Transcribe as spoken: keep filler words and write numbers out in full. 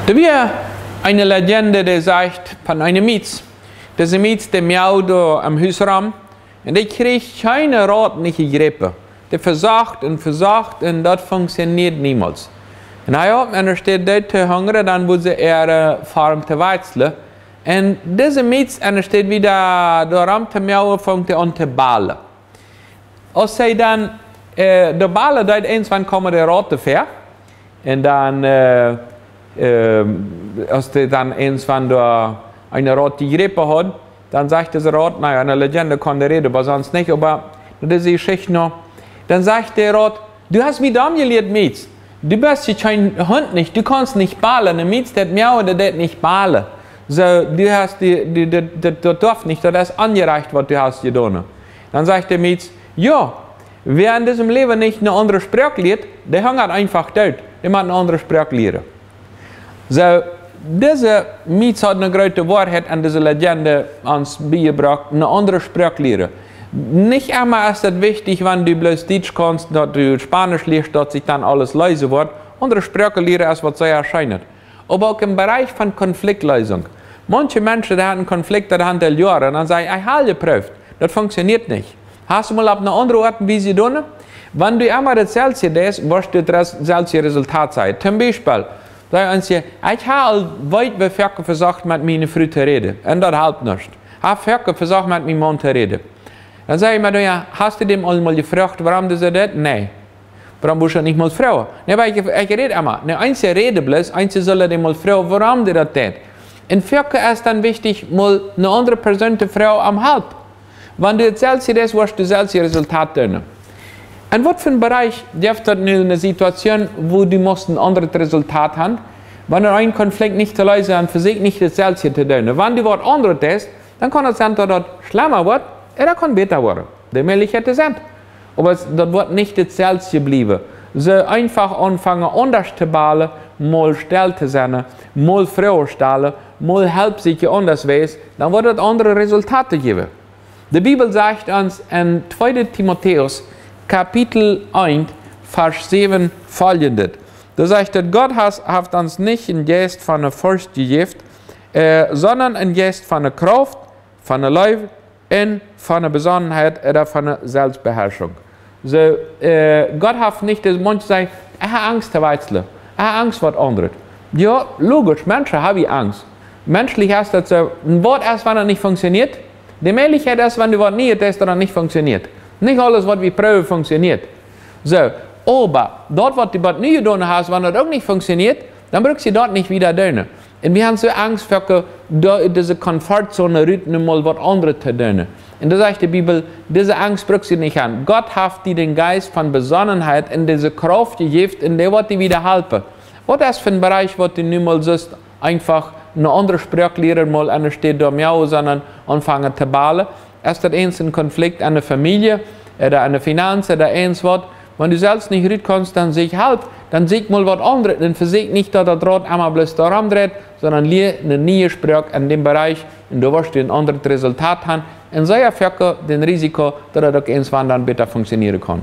Doa wia eene Legende, dee sajcht von eene Mietz. Dise Mietz, dee miaud doa em Hus rom. Un dee kjrieech kjeene Rot nich jejräpen. Dee vesocht un vesocht un daut funktioniad niemols. Un hee haud enne Städ doot to hungren, dan wudd see äare Form to wajchslen. Un dise Mietz enne Städ wieda doa rom to miauen, funk dee aun to balen. Aus see dan äh, doa balen deed, eenswan kjeemen de Roten väa. Un dan, äh, äh, aus dee dan eenswan doa eene Rot jejräpen haud, dan sajcht dise Rot, na jo, enne Legende kunn dee räden, oba sonst nich, oba daut es de Jeschicht noch. Dan sajcht de Rot: "Du hast mie domm jelieet, Mietz. Du best je kjeen Hunt nich, du kaust nich balen. Ne Mietz deit miauen, dee deit nich balen. Soo, du hast die, die, die, die, daut doaf nich, daut es onjerajcht, waut du hast jedonen." Dan sajcht de Mietz: "Jo, wäa en disem Läwen nich ne aundre Sproak lieet, dee hungat eenfach doot. Dee mott ne aundre Sproak lieren." Soo, dise Mietz haft ne groote Woarheit aun dise Legende ons biejebrocht, ne aundre Sproak lieren. Nich emma es daut wichtich, wan du bloos Dietsch kaust, daut du Spaunisch lieescht, daut sikj dan aules leesen woat. Aundre Sproaken lieren es waut sea Scheenet. Oba uk em Bereich von Konfliktleesunk. Maunche Menschen, dee haben Konflikte, dee haben aul Joaren, un dan sajen: "Ekj hab jeprooft, daut funktioniad nich." Hast du mol opp ne aundre Oat un Wies jedonen? Wan du emma daut selwje deist, woascht du daut res-, selwje Resultat seenen. Toom Biespel, saj eena je: "Ekj hab aul wiet woo foaken vesocht, met miene Fru to räden, un daut halpt nuscht. Hab foaken vesocht, met mienen Maun to räden." Dan saj ekj: "Oba du, jo, hast du däm aul mol jefroacht, wuarom dee soo deit?" "Nä." "Wuarom wurscht du nich mol froagen?" "Nä, oba ekj, ekj räd emma." "Nä, eensje räden bloos, eensje sellen dee mol froagen, wuarom dee daut deit." Un foaken es dan wichtich, mol ne aundre Persoon to froagen om Help. Wan du daut selwje deist, woascht du daut selwje Resultat doonen. En waut fa een Bereich jeft daut nu ne Situation, wua du motst een aundret Resultat haben? Wan du een Konflikt nich to leesen hast, vesieekj nich daut selwje to doonen. Wan du waut aundret deist, dan kaun et sennen, daut daut schlemma woat, ooda daut kaun bäta woaren. De Mäajlichkjeit es doa. Oba et, daut woat nich daut selwje bliewen. Soo eenfach aunfangen, aundasch to balen, mol stell to sennen, mol Froagen stalen, mol Help sieekjen aundasch, dan woat daut aundre Resultaten jäwen. De Bibel sajcht ons en tweede Timotäus, Kapitel eent, Varsch säwen, foljendet. Doa sajcht et: "Gott has-, haft ons nich een Jeist von de Forcht jejäft, äh, sonda een Jeist von de Krauft, von de Leew un von de Besonnenheit ooda von de Selfstbeharschunk." Soo, äh, Gott haft nich, de Mensch sajcht: "Ekj hab Angst to wajchslen. Ekj hab Angst waut aundret." Jo, logisch, Menschen haben Angst. Menschlich es daut soo, waut es, wan et nich funktioniad? De Mäajlichkjeit es, wan du waut Nieet deist, daut et nich funktioniad. Nich aules, waut wie proowen, funktioniad. Soo, oba daut, waut du bat nu jedonen hast, wan daut uk nich funktioniad, dan bruckst du daut nich wieda doonen. Un wie haben soo Angst ver, doa ut dise Komfortzone rut nu mol waut aundret to doonen. Un doa sajcht de Bibel, dise Angst bruckst du nich haben. Gott haft die dän Jeist von Besonnenheit un dise Krauft jejäft, un dee woat die wieda halpen. Waut es fa een Bereich, waut du nu mol sust eenfach ne aundre Sproak lieren, mol enne Städ doa miauen, sonda aunfangen to balen? Es daut eent een Konflikt en de Famielje, ooda en de Finanzen, ooda eent waut? Wan du selfst nich rut kaust, dan sieekj Help, dan sieekj mol waut aundret, dan vesieekj nich, daut daut Rot emma bloos doa rom dreit, sonda lia ne niee Sproak en däm Bereich, un doa woascht du een aundret Resultat haben, un sea foaken daut Risiko, daut daut uk eenswan dan bäta funktionieren kaun.